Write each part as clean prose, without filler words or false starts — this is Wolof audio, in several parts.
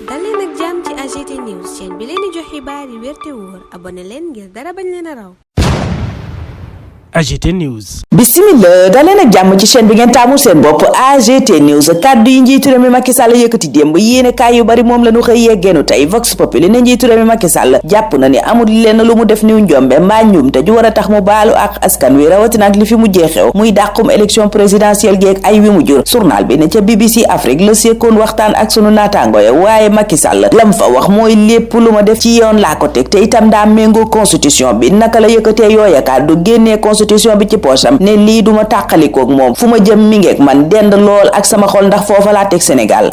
dal leen ak jàmm ci AGT News chaîne bi leen di jox xibaar yi wér te wóor abonné leen ngir dara bañ leen a raw. AGT News. Bismillah daleen ak jàmm ci chaîne bi ngeen taamul seen bopp AGT News kàddu yi njiitu réew mi Macky Sall yëkkati démb yéene kaay yu bari moom la ñu xëy yeggeenu tey Vox Populi ne njiitu réew mi Macky Sall jàpp na ni amul lenn lu mu def niw njombe mbaa ñum te ju war a tax mu baalu ak askan wi rawatina ak li fi mujjee xew muy dàqum élection présidentielle geeg ay wi mu jur journal bi ne ca BBC Afrique la sekkoon waxtaan ak sunu naataango ya waaye Macky Sall lam fa wax mooy lépp lu ma def ci yoon laa ko teg te itam daa méngoo constitution bi naka la yëkkatee yooya kàddu génnee constitution bi ci poosam ne lii duma tàqalikoog moom fu ma jëm mi ngeeg man dend lool ak sama xol ndax foofa laa teg Sénégal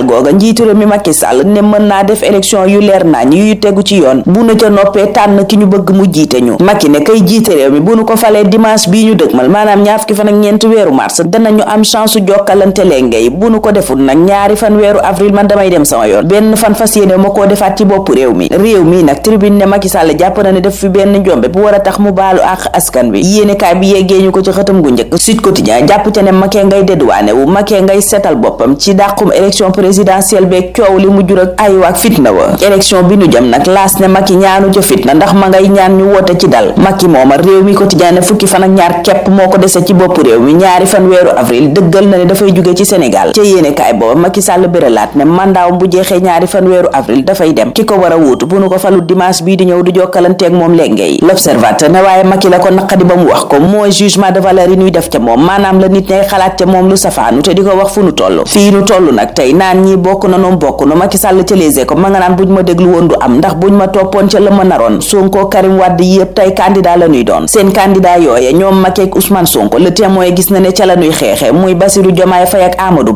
googa njiitu réew mi Macky Sall ne mën naa def élection yu leer nañ yu tegu ci yoon bu nu ca noppee tànn ki ñu bëgg mu jiite ñu Macky ne kay jiite réew mi bu nu ko falee dimanche bii ñu dëgmal maanaam ñaar fukki fan ak ñeent weeru mars danañu am chance jokkalante léngay bu nu ko deful nag ñaari fan weeru avril man damay dem sama yoon benn fan fas yéene ma koo defaat ci bopp réew mi nag tribune ne Macky Sall jàpp na ne def fi benn njombe bu war a tax mu baalu ak askan wi yéene kaay bi yeggee ñu ko ci xëtam gu njëkk Sud Quotidien jàpp ca ne Macky ngay dédouané wu Macky ngay seetal boppam ci dàqum élection présidentielle beeg coow li mu jur ak ay waak fitna wa élection bi nu jëm nag laas ne Macky ñaanu ca fitna ndax ma ngay ñaan ñu woote ci dal Macky mooma réew mi Quotidien ne fukki fan ak ñaar képp moo ko dese ci bopp réew mi ñaari fan weeru avril dëggal na ne dafay jóge ci Sénégal ca yéene kaay booba Macky Sall béralaat ne mandaawam bu jeexee ñaari fan weeru avril dafay dem ki ko war a wuutu bu nu ko falu dimanche bii di ñëw du jokkalanteeg moom léngay L'Observateur ne waaye Macky la ko naqadi ba mu wax ko mooy jugement de valeur yi ñuy def ca moom maanaam la nit ñay xalaat ca moom lu safaanu te di ko wax fu nu toll fii nu toll nag tey naan ñi bokk na noom bokk nu Macky Sall ca Les Échos ma nga naan buñ ma déglu woon du am ndax buñ ma toppoon ca la ma naroon Sonko Karim Wade yépp tey candidat la ñuy doon seen candidat yooye ñoom Macky ak Ousmane Sonko Le Témoin gis na ne ca la ñuy xeexe muy Bassirou Diomaye Faye ak Amadou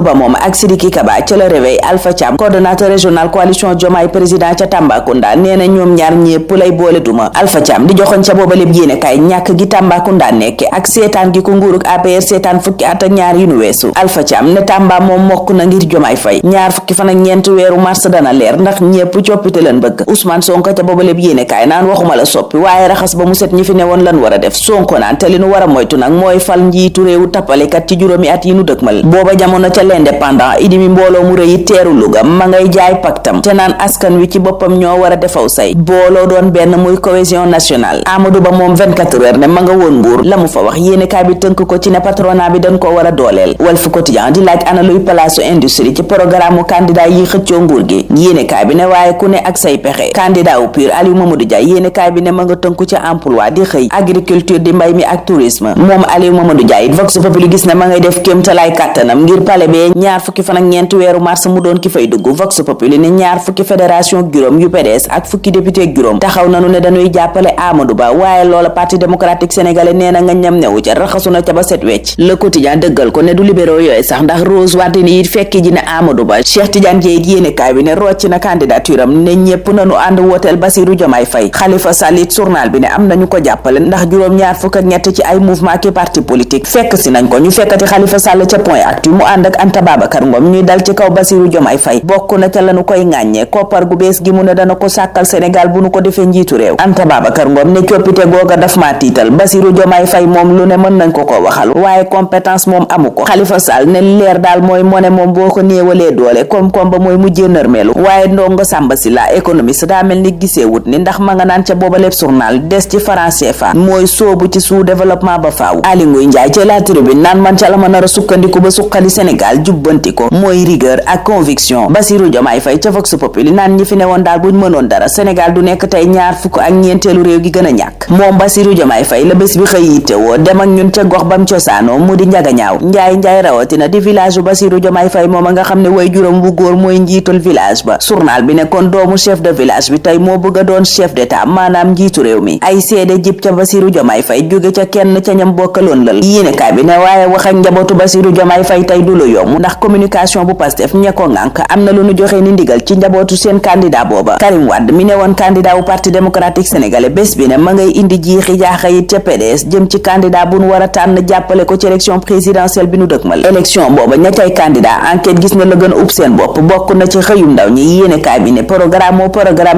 Ba moom ak Sidiki Kaba ca la Réveil Alpha Thiam coordonnateur régional coalition Diomaye président ca Tambacounda nee na ñoom ñaar ñépp lay boole duma Alpha Thiam di joxoon ca booba lépp yéene kay ñàkk gi Tambacounda nekk ak seetaan gi ko nguurug APR seetaan fukki at ak ñaar yu nu weesu Alpha Thiam ne Tamba moom mokk na ngir Diomaye Faye ñaar fukki fan ak ñeent weeru mars dana leer ndax ñépp coppite leen bëgg Ousmane Sonko ca booba lépp yéene kaay naan waxuma la soppi waaye raxas ba mu set ñi fi ne woon lan war a def Sonko naan te li nu war a moytu nag mooy fal njiitu réewu tappalekat ci juróomi at yi nu dëkmal booba jamono ca l'Indépendant idi mi mbooloo mu rëy teeru Louga ma ngay jaay pactam te naan askan wi ci boppam ñoo war a defaw say booloo doon benn muy cohésion nationale Amadou Ba moom 24 heures ne ma nga woon Mbuur la mu fa wax yéene kaay bi tënk ko ci ne patronat bi dañ ko war a dooleel Walf Quotidien di laaj ana luy palaasu industrie ci programme candidat yi xëccoo nguur gi yéene kaay bi ne waaye ku ne ak say pexe candidat wu PUR Aliou Mamadou Dia yéene kaay bi ne ma nga tënku ci emploi di xëy agriculture di mbay mi ak tourisme moom Aliou Mamadou Dia it Vox Populi gis ne ma ngay def kéemtalaay kàttanam ngir pale bee ñaar fukki fan ak ñeent weeru mars mu doon ki fay dugg Vox Populi ne ñaar fukki fédération juróom yu PDS ak fukki député juróom taxaw nanu ne dañuy jàppale Amadou Ba waaye loola parti démocratique sénégalais nee na nga ñam newu ca raxasu na ca ba set wecc Le Quotidien dëggal ko ne du libéraux yooyu sax ndax Rose Wardini it fekki ji ne Amadou Ba Cheikh Tidiane Dièye it yéene kaay bi ne rocc na candidature am ne ñépp nanu ànd wooteel Bassirou Diomaye Faye Khalifa Sall it journal bi ne am nañu ko jàppale ndax juróom-ñaar fukk ak ñett ci ay mouvement ki parti politique fekk si nañ ko ñu fekkati Khalifa Sall ca Point Actu mu ànd ak Anta Babacar Ngom ñuy dal ci kaw Bassirou Diomaye Faye bokk na ca lañu koy ŋàññee koppar gu bees gi mu ne dana ko sàkkal Sénégal bu nu ko defee njiitu réew Anta Babacar Ngom ne coppite googa daf maa tiital Bassirou Diomaye Faye moom lu ne mën nañ ko waxal waaye compétence moom amu ko Khalifa Sall ne leer daal mooy mone moom boo ko néewalee doole koom-koom ba mooy mujjee nërmeelu waaye ndongo Samba Sylla économiste daa mel ni gisee wut ni ndax ma nga naan ca booba lépp journal des ci franc CFA mooy soobu ci sous développement ba faaw Aly Ngouille Ndiaye ca La Tribune naan man ca la ma nar a sukkandiku ba suqali Sénégal jubbanti ko mooy rigueur ak conviction Bassirou Diomaye Faye ca Vox Populi naan ñi fi ne woon daal buñ mënoon dara Sénégal du nekk tey ñaar fukk ak ñeenteelu réew gi gën a ñàkk moom Bassirou Diomaye Faye la bés bi xëy yitte woo dem ak ñun ca gox bam cosaanoo mu di njagañaaw njaay rawatina di village bu Bassirou Diomaye Faye moom a nga xam ne way juróom bu góor mooy njiitul village ba journal bi ne kon doomu chef de village bi tey moo bëgg a doon chef d'état maanaam njiitu réew mi ay seede jib ca Bassirou Diomaye Faye jóge ca kenn ca ñam bokkaloon lal yéenekaay bi ne waaye wax ak njabootu Bassirou Diomaye Faye tey du lu yomb ndax communication bu Pastef ña ko ŋànk am na lu nu joxe ni ndigal ci njabootu seen candidat booba Karim Wade mi ne woon candidat wu parti démocratique sénégalais bés bi ne ma ngay indi jiixi jaaxa it ca PDS jëm ci candidat bu nu war a tànn jàppale ko ci élection présidentielle bi nu dëkmal élection booba ña cay candidat enquête gis na la gën a ub seen bopp bokk na ci xëyum ndaw ndaw ñi yéene kaay bi ne programme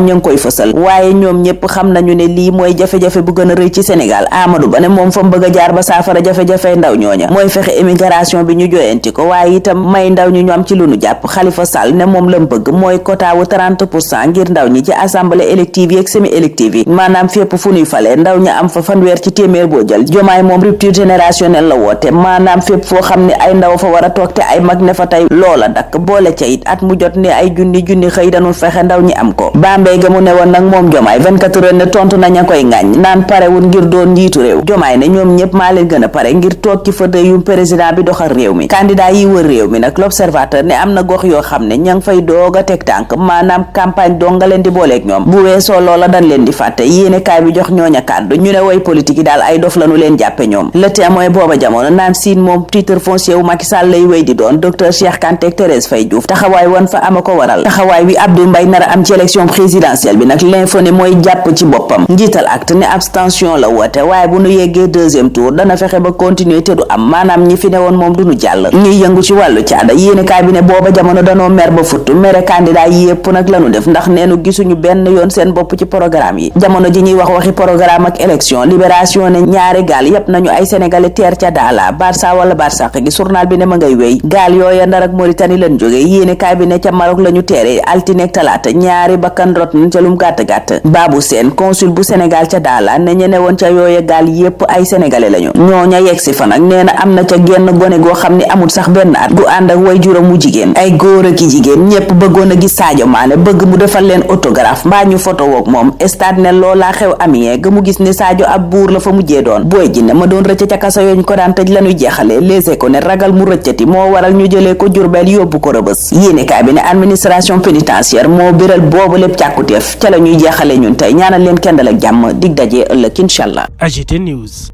ñu ngi koy fësal waaye ñoom ñëpp xam nañu ne lii mooy jafe-jafe bu gën a rëy ci Sénégal. Amadou Ba ne moom fa mu bëgg a jaar ba saafara jafe-jafe ndaw ñooña mooy fexe immigration bi ñu joyanti ko waaye itam may ndaw ñi ñu am ci lu nu jàpp. Khalifa Sall ne moom la mu bëgg mooy quota wu 30% ngir ndaw ñi ci assemblée élective yi ak semi élective yi maanaam fépp fu ñuy fale ndaw ñi am fa fanweer ci téeméer boo jël. Jomaay moom rupture générationnelle la woote maanaam fépp foo xam ne ay ndaw fa war a toog te ay mag ne fa tey loola dakk boole ca it at mu jot ne ay junni xëy dañu fexe ndaw ñi am ko. Bambey ga mu ne woon nag moom Jomaay 24 heures ne tontu naña koy ŋàññ naan parewul ngir doon njiitu réew. Jomaay ne ñoom ñëpp maa leen gën a pare ngir toog ci fauteuil yu président bi doxal réew mi. Candidat yi wër réew mi nag l'observateur ne am na gox yoo xam ne ña ngi fay doog a teg tànk maanaam campagne doo nga leen di booleeg ñoom bu weesoo loola dañ leen di fàtte yéene kaay bi jox ñooña kàddu ñu ne way politique yi daal ay dof lañu leen jàppe ñoom. Le Témoin booba jamono naan siin moom titre foncier wu Macky Sall lay wéy di doon docteur Cheikh Kanté ak Thérèse Faye Diouf taxawaay woon fa ama ko waral taxawaay wi Abdou Mbaye nar a am ci élection présidentielle bi nag l'info ne mooy jàpp ci boppam njiital acte ne abstention la woote waaye bu nu yeggee deuxième tour dana fexe ba continuer te du am maanaam ñi fi ne woon moom du nu jàll. ñuy yëngu ci wàllu caada yéene kaay bi ne booba jamono danoo mer ba futt mere candidat yi yépp nag lanu def ndax neenu gisuñu benn yoon seen bopp ci programme yi jamono ji ñuy wax waxi programme ak élection libération ne ñaari gaal yépp nañu ay sénégalais teer ca daala Barça wala Barsaq gi journal bi ne ma ngay wéy gaal yooya Ndar ak Mauritanie lañ jógee yéene kaay bi ne ca Maroc lañu teere altine ak talaata ñaari bakkan rot nañ ca lum gàtt Babou Sène consul bu Sénégal ca daala ne ñene woon ca yooya gaal yépp ay sénégalais lañu ñooña yegg si fa nag nee na am na ca genn gone goo xam ne amul sax benn at gu ànd ak way juróom mu jigéen ay góor ak i jigéen ñépp bëggoon a gis Sadio Mané bëgg mu defal leen autographe mbaa ñu photo woog moom stade ne loolaa xew Amiens ga mu gis ne Sadio ab buur la fa mujjee doon booy ji ne ma doon rëcc ca kaso yooñ ko daan tëj lañuy jeexale léegi ko ne ragal mu rëccati moo waral ñu jëlee ko Jurbel yóbbu ko Rëbës yéenekaay bi ne administration pénitentiaire moo biral boobu lépp càkkuteef ca la ñuy jeexale ñun tey ñaanal leen kendal ak jàmm dig dajee ëllëg inshallah. AGT News.